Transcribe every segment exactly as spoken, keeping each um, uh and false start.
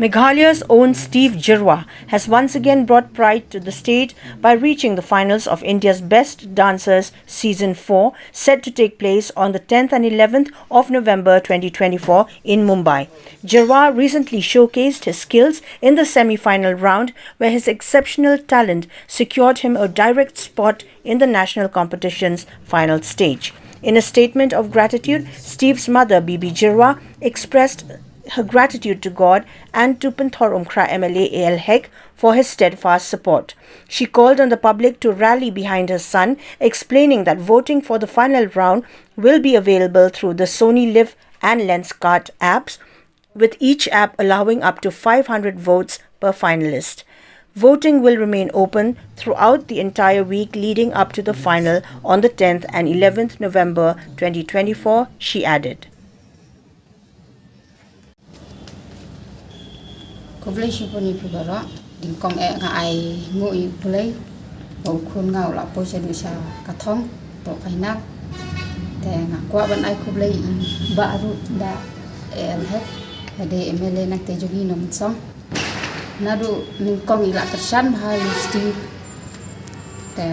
Meghalaya's own Steve Jyrwa has once again brought pride to the state by reaching the finals of India's Best Dancers Season four, set to take place on the tenth and eleventh of November twenty twenty-four in Mumbai. Jyrwa recently showcased his skills in the semi-final round, where his exceptional talent secured him a direct spot in the national competition's final stage. In a statement of gratitude, Steve's mother, Bibi Jyrwa, expressed her gratitude to God and to Pynthorumkhrah M L A A L Hek for his steadfast support. She called on the public to rally behind her son, explaining that voting for the final round will be available through the Sony Liv and Lenskart apps, with each app allowing up to five hundred votes per finalist. Voting will remain open throughout the entire week leading up to the final on the tenth and eleventh November twenty twenty-four, she added. Khublei shibun ïa phi baroh. Ding kong eh nga ai nguh ïa U Blei ba u khun nga u la poi sha ka thong to final. Te nga kwah ban ai khublei ïa i bah ruh da A L Hek, ka dei M L A nangta jong ngi na Mynsong. Naduh nyngkong i la kyrshan bha ïa u Steve. Te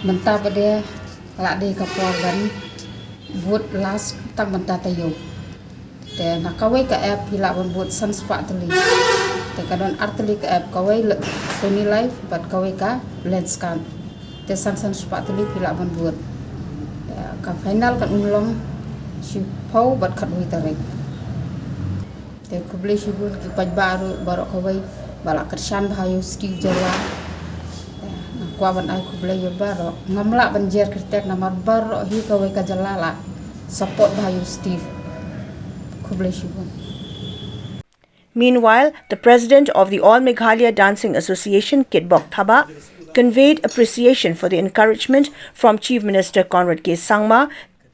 mynta pat de la dei ka por ban vote last tang mynta taïew. Te na kawei ka app phi lah ban vote san spah tylli. Te ka don ar tylli ka app, kawei Sony Liv bad kawei ka Lenskart. Te san san spah tylli phi lah ban vote. Te ka final kan ym long shiphew bad khatwei tarik. Te khublei shibun ki paidbah ruh baroh kawei ba la kyrshan bha ïa u Steve Jyrwa. Te nga kwah ban ai khublei ïa baroh. Ngam lah ban jer kyrteng namar baroh hi kawei ka jylla la support bha ïa u Steve. Khublei shibun. Meanwhile, the president of the All Meghalaya Dancing Association, Kitbok Thabah, conveyed appreciation for the encouragement from Chief Minister Conrad K Sangma,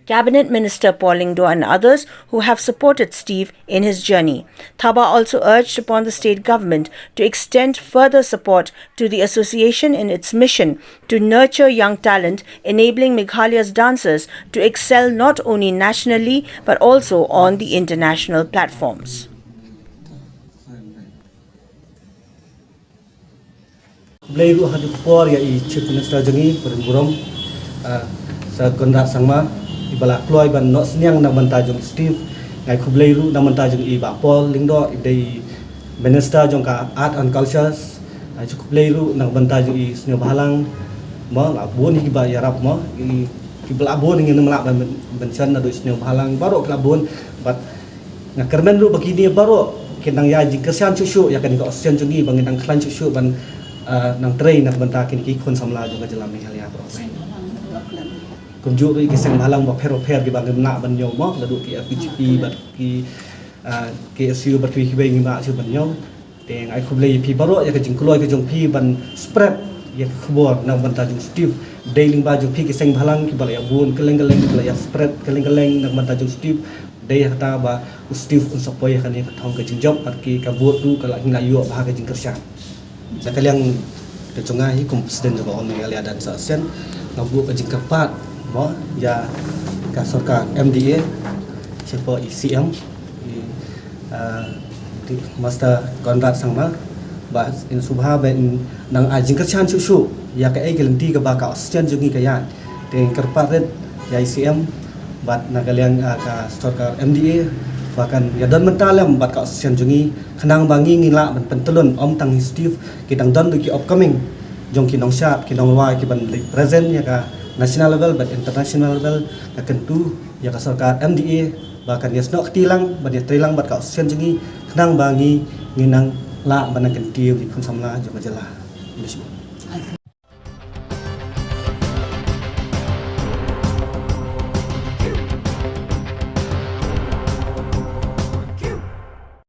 Cabinet Minister Paul Lyngdoh and others who have supported Steve in his journey. Thabah also urged upon the state government to extend further support to the association in its mission to nurture young talent, enabling Meghalaya's dancers to excel not only nationally but also on the international platforms. Khublei ruh ha ka por ïa i Chief Minister jong ngi, Bah Rin Burom, ah, Sir Conrad Sangma, i ba la kloi ban noh synñiang na ka bynta jong Steve. Nga ai khublei ruh na ka bynta jong i Bah Paul Lyngdoh, i dei i Minister jong ka Art and Cultures. Nga ai khublei ruh na ka bynta jong i Sniawbhalang. Mo, la bun hi ki ba ïarap mo, i, ki ba la bun ngin ym lah ban, ban mention naduh i Sniawbhalang. Baroh ki la bun, but nga kyrmen ruh ba kine baroh kin nang ïa jingkyrshan shuh shuh ïa kane ka association jong ngi ba ngin nang khlaiñ shuh shuh ban, ah, nang trei na ka bynta kine ki khun samla jong ka jylla Meghalaya baroh. Kumjuh ruh ki seng bhalang bapher bapher ki ba ngim lah ban ñiew mo, naduh ki R P G P bad ki, ah, K S U bad kiwei kiwei ngim lah shuh ban ñiew. Te nga ai khublei ïa phi baroh ïa ka jingkloi ka jong phi ban spread ïa ka khubor na ka bynta jong Steve. Dei lyngba jong phi ki seng bhalang ki ba la ïa bun kylleng kylleng, ki ba la ïa spread kylleng kylleng na ka bynta jong Steve. Dei ha kata ba u Steve un sa poi ha kane ka thong ka jingjop, bad ki ka vote ruh ka la, ngi la ïoh bha ka jingkyrshan. Na ka liang ka jong nga hi kum president jong ka All Meghalaya Dance Association, nga buh ka jingkyrpad mo ïa ka sorkar M D A, shapoh i C M, i, ah, i Mister Conrad Sangma, ba in sngewbha ba in nang ai jingkyrshan shuh shuh ïa kaei ka lynti kaba ka association jong ngi ka ïaid. Te ngi kyrpad rit ïa i C M bad na ka liang, ah, ka sorkar M D A ba kan ïa don bynta lem bad ka association jong ngi, khnang ba ngi ngin lah ban pyntyllun, ym tang hi Steve, ki dang don ruh ki upcoming jong ki nongshad ki nongrwai ki ban leit present ïa ka national level bad international level. Ka kyntu ïa ka sorkar M D A ba kan ïa snoh kti lang bad ïa trei lang bad ka association jong ngi, khnang ba ngi ngin nang lah ban nang kyntiew ïa ki khun samla jong ka jylla.